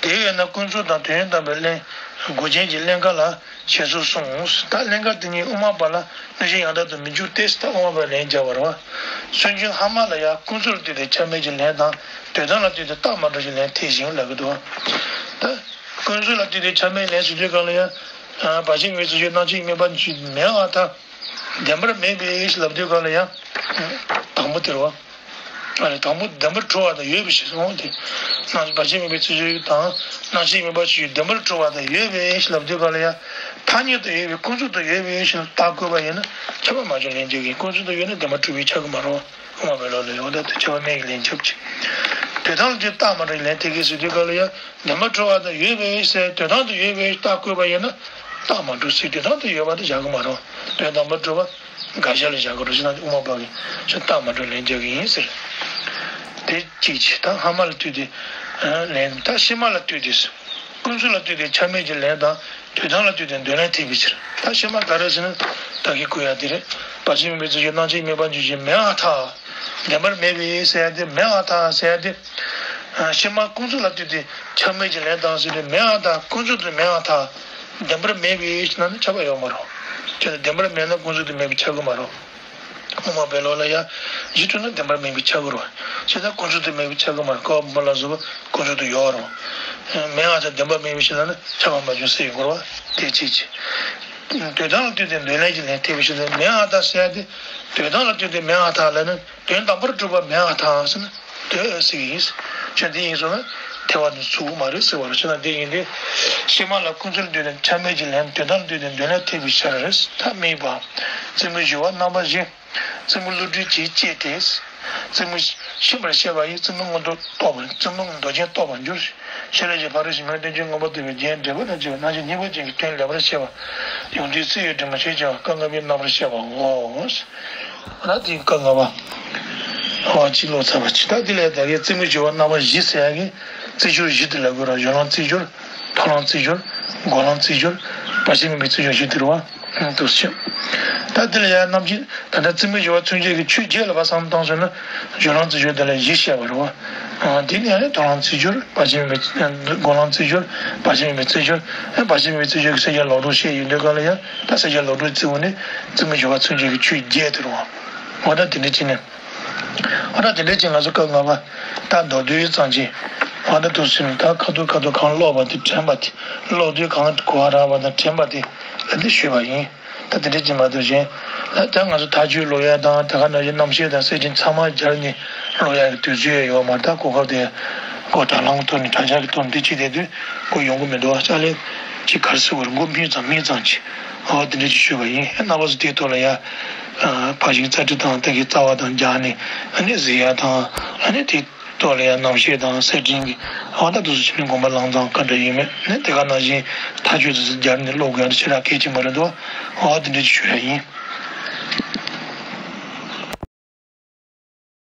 དེ་ཡོད་ན་ཀུན་རྫོབ་དང་དོན་དམ་པའི་ཀླན་མགོ་ཅན་གྱི་ཀླན་ཀ་ལ་བྱེད་ཚུལ་གསུངས། ད་ཀླན་ཀ་དེ་ཉིད་དབུ་མ་པ་ལ་གནོད་བྱེད་ཡང་དག་ཏུ་མི་འགྱུར་ཏེ། ད་དབུ་མ་པ་ལན་རྒྱག་པ་རེད་བ། སུན་འབྱིན་ལྷག་མ་ལ་ཡང་ཀུན་རྫོབ་ལ་ལྟོས་ཏེ་ཆ་མེད་ཀྱི་ལན་དང་དོན་དམ་ལ་ལྟོས་ཏེ་རྟགས་མ་གྲུབ་ཀྱི་ལན་ཐེག་བཞིན་ལབ་ཀྱི་འདུག། ད་ཀུན་རྫོབ་ལ་ལྟོས་ཏེ་ཆ་མེད་ལན་ཟེར་དུས་སྒང་ལ་ཡང་བར་ཆད་མེད་པའི་རྩི་གཞིར་སྣང་མཆེད་དམིགས་པ་ཅན་མེད་པར་ཐལ། བདེན་པར་མེད་པའི་ལབ་དུས་སྒང་ལ་ཡང་དང་པོ་དེ་རེད་བ། ཨ་ནི་དང་པོ་བདེན་པར་གྲུབ་པ་དང་ཡོད་པའི་ཕྱིར་ཟེར་དེ། སྣང་བར་ཆད་མེད་པའི་རྩི་གཞིར་དང་སྣང་མཆེད་དམིགས་པ་ཅན་བདེན་པར་གྲུབ་པ་དང་ཡོད་པའི་ཕྱིར་ལབ་དུས་སྒང་ལ་ཡང་ཐ་སྙད་དུ་ཡོད་པའི་ཀུན་རྫོབ་ཏུ་ཡོད་པའི་ཕྱིར་རྟགས་བཀོད་པ་ཡིན་ན་ཁྱབ་པ་མ་བྱུང་ལན་རྒྱག་གི། ཀུན་རྫོབ་ཏུ་ཡོད་ན་བདེན་པར་གྲུབ་པས་ཁྱབ་ཀྱི་མ་རེད། དབུ་མ་པའི་ལུགས་ལ་ཡོད་ད་དེ་ཁྱབ་པ་མེད་ཀྱི་ལན་རྒྱབ་ཀྱི། དོན་དམ་ལ་ལྟོས་ཏེ་རྟགས་མ་གྲུབ་ལན་ཐེག་གི་ཟེར་དུས་སྒང་ལ་ཡང་བདེན་པར་གྲུབ་པ་དང་ཡོད་པའི་ཕྱིར་དོན་དམ་དུ་ཡོད་པའི་རྟགས་བཀོད་པ་ཡིན་ན་རྟགས་མ་གྲུབ་ཟེར། དོན་དམ་དུ་ཡོད་པ་དེ་བཞག་གི་མ་རེད། དོན་དམ་པར་གྲུབ་པ། དགག་བྱ་ལ་བཞག་དགོས་རེད་ཟེར་ན་དབུ་མ་པ་གིས་ཁྱོད་རྟགས་མ་གྲུབ་ལན་རྒྱག་གི་ཡིན་ཟེར། དེ་གཅིག་བྱས། ད་སྔ་མ་ལ་ལྟོས་ཏེ་ལན། ད་ཕྱི་མ་ལ་ལྟོས་ཏེ། ཀུན་རྫོབ་ལ་ལྟོས་ཏེ་ཆ་མེད་ཀྱི་ལན་དང་དོན་དམ་ལ་ལྟོས་ཏེ་འདོད་ལན་ཐེག་པའི་ཕྱིར། ད་ཕྱི་མ་ག་རེ་ཟེར་ན་ད་གིན་བཀོད་ཡ་དེ་རེད། བར་ཆད་མེད་པའི་རྩི་གཞིར་སྣང་མཆེད་དམིགས་པ་ཅན་མེད་པར་ཐལ། བདེན་པར་མེད་པའི་ཟེར་ཡ་དེ་མེད་པར་ཐལ་ཟེར་ཡ་དེ། ཕྱི་མ་ཀུན་རྫོབ་ལ་ལྟོས་ཏེ་ཆ་མེད་ཀྱི་ལན་དང་ཟེར་དུས་མེད་པར་ཐལ། ཀུན་རྫོབ་ཏུ་མེད་པར་ཐལ། བདེན་པར་མེད་པའི་ཕྱིར་ན་ནི་ཁྱབ་པ་ཡོད་མ་རེད། ཁྱོད་ལ་བདེན་པར་མེད་ན་ཀུན་རྫོབ་ཏུ་མེད་པའི་ཁྱབ་ཀྱི་མ་རེད། དབུ་མ་པའི་ལུགས་ལ་ཡང་གཞི་གྲུབ་ན་བདེན་པར་མེད་པའི་ཁྱབ་ཀྱི་རེད། བྱས་ཙང་ཀུན་རྫོབ་ཏུ་མེད་པའི་ཁྱབ་ཀྱི་མ་རེད། ཀ་བ་བུམ་པ་ལ་སོགས་པ་ཀུན་རྫོབ་ཏུ་ཡོད་རེད། མེད་པ་དང་བདེན་པར་མེད་པའི་ཕྱིར་ན་ནི་ཁྱབ་པ་མ་བྱུང་ཟེར་ཡོང་གི་རེད་བ། དེ་གཅིག་བྱས། དོན་དམ་ལ་ལྟོས་ཏེ་འདོད་ལན་གྱི་ལན་ཐེག་པའི་ཕྱིར་ན་མེད་པར་ཐལ་ཟེར་ཡ་དེ། དོན་དམ་ལ་ལྟོས་ཏེ་མེད་པར་ཐལ་ལབ་ན་དོན་དམ་པར་གྲུབ་པ་མེད་པར་ཐལ་ཟེར་ན། འདོད་ཟེར་གྱི་ཡིན། ཁྱོད་འདི་ཡིན་སོང་ན་ཐལ་བ་ནི་ཚུགས་མ་རེད་ཟེར་བ་རེད། ཁྱོད་ན་འདི་ཡིན་ཏེ། ཕྱི་མ་ལ་ཀུན་རྫོབ་ལ་ལྟོས་ཏེ་ཆ་མེད་ཀྱི་ལན། དོན་དམ་ལ་ལྟོས་ཏེ་འདོད་ལན་ཐེག་པའི་ཕྱིར་རེད། ད་དམིགས་པ། རྩེ་མོའི་སྦྱོར་བ་རྣམ་པ་བཞི། རྩེ་མོ་བསླུ་བྲིད་ཀྱིས་བཅད་དེ། རྩེ་མོ་ཤེས་པར་བཤད་པ་ཡིས་རྩེ་མོ་མངོན་རྟོགས་རྟོགས་པར། རྩེ་མོ་མདོ་རྒྱན་རྟོགས་པར་འགྱུར། ཤེས་རབ་ཀྱི་ཕ་རོལ་ཕྱིན་མའི་བསྟན་བཅོས་མངོན་པར་རྟོགས་པའི་རྒྱན་འགྲེལ་པ་དང་བཅས་པ་རྣམ་བཤད་སྙིང་པོ་ཅན་གྱི་དོན་ལེགས་པར་བཤད་པ། ཡོངས་འདྲིས་རྩིས་ཡོད་འབྲི་མ་ཤེས་བྱ་བ་སྐབས་ལྔ་པའི་རྣམ་པར་བཤད་པའོ། ད་དེ་སྐབས་ལྔ་པ། ཨ་གཅིག་ཀློག་ཚར་བ་གཅིག་ད་དེ་ལས་ད་གའི་རྩེ་མོའི་སྦྱོར་བ་རྣམ་པ་བཞི་ཟེར་ཡ་གི་རྩིས་སྦྱོར་བཞི་དེ་ལབ་དགོས་ར། སྦྱོར་ལམ་རྩིས་སྦྱོར། ཐོག་ལམ་རྩིས་སྦྱོར། འགོག་ལམ་རྩིས་སྦྱོར། བར་ཆད་མེད་པའི་རྩིས་སྦྱོར་བཞི་དེ་རེད་བ། འདུག་སེ། ད་དེ་ལ་ཡང་རྣམ་བཤད་ད་ལྟ་རྩེ་མོའི་སྦྱོར་བ་མཚོན་བྱེད་ཀྱི་ཆོས་བརྒྱད་ལ་བསམ་བློ་བཏང་སོང་ན། སྦྱོར་ལམ་རྩིས་སྦྱོར་དེ་ལ་བཞི་བཤད་པ་རེད་བ། དེ་ནས་ཡང་ཐོག་ལམ་རྩིས་སྦྱོར། བར་ཆད་མེད་པའི་འགོག་ལམ་རྩིས་སྦྱོར། བར་ཆད་མེད་པའི་རྩིས་སྦྱོར། བར་ཆད་མེད་པའི་རྩིས་སྦྱོར་གྱི་སེམས་བསྐྱེད་ལོག་རྟོག་བཤད་ཡོང་དུས་སྒང་ལ་ཡང་ད་སེམས་བསྐྱེད་ལོག་རྟོག་རྩིས་པ་ནི་རྩེ་མོའི་སྦྱོར་བ་མཚོན་བྱེད་ཀྱི་ཆོས་བརྒྱད་དེ་རེད་བ། འོ་ད་དེ་འདྲ་བྱས་ནས། འོ་ན་དེ་འདྲ་ཅིག་ང་ཚོ་སྐབས་ལྔ་པ་ད་མདོར་བསྡུས་ཙམ་ཅིག་འོ་ན་འདུག་ཟེར་ནས་ད་ཁ་ཐུག་ཁ་ཐུག་གང་ཀློག་པ་དེ་དྲན་པ་དེ། ཀློག་དུས་གང་གོ་བ་རག་པ་དང་དྲན་པ་དེ་ལ་འདི་ཞུས་པ་ཡིན། ད་དེ་འདྲ་ཅིག་མ་གཏོགས་གཞན་ལ་ད་ང་ཚོ་མཐའ་དཔྱོད་ཀློག་ཡ་དང་དེ་ག་ནང་བཞིན་རྣམ་བཤད་དང་གསེར་ཕྲེང་ཚང་མ་སྦྱར་ནས་ཀློག་ཡ་གི་དུས་ཚོད་ཡོད་མ་རེད། ད་གོ་སྐབས་དེ་ཁོ་དྲ་ལམ་ཐོག་ནས་དྲ་འཇགས་ཀྱི་ཐོག་ནས་འདི་བྱེད་བསྡད་དུས་ཁོ་ཡོང་གི་མི་འདུག་ཨ་ཅག་ལས་ཅིག་ག་རེ་ཟེར་དགོས་རེད། མགོ་འཕེན་ཙམ་མིག་གཙང་ཅིག་འོ་དེ་འདྲ་ཅིག་ཞུས་པ་ཡིན། རྣམ་པ་ཚོ་དེའི་ཐོག་ལ་ཡ། ཕར་ཕྱིན་རྩ་ཁྲིད་དང་ད་གིན་རྩ་བ་དང་སྦྱར་ནས་ཨ་ནི་གཟིགས་ཡ་དང་ཨ་ནི་དེའི་ཐོག་ལ་ཡ་རྣམ་བཤད་དང་གསེར་ཕྲེང་གི་འོ་ད་དུ་སུ་ཕྱིན་ནས་དགོངས་པ་བླངས་ཙང་ག་འདྲ་ཡིན་མིན་ནི་དེ་ག་ནང་བཞིན་མཐའ་དཔྱོད་དུ་སྦྱར་ནས་ཀློག་དགོས་ཡ་དེ་ཞེ་དྲག་གལ་ཆེན་པོ་རེད་འདུག་འོ་དེ་འདྲ་ཅིག་ཞུ་ཡ་ཡིན།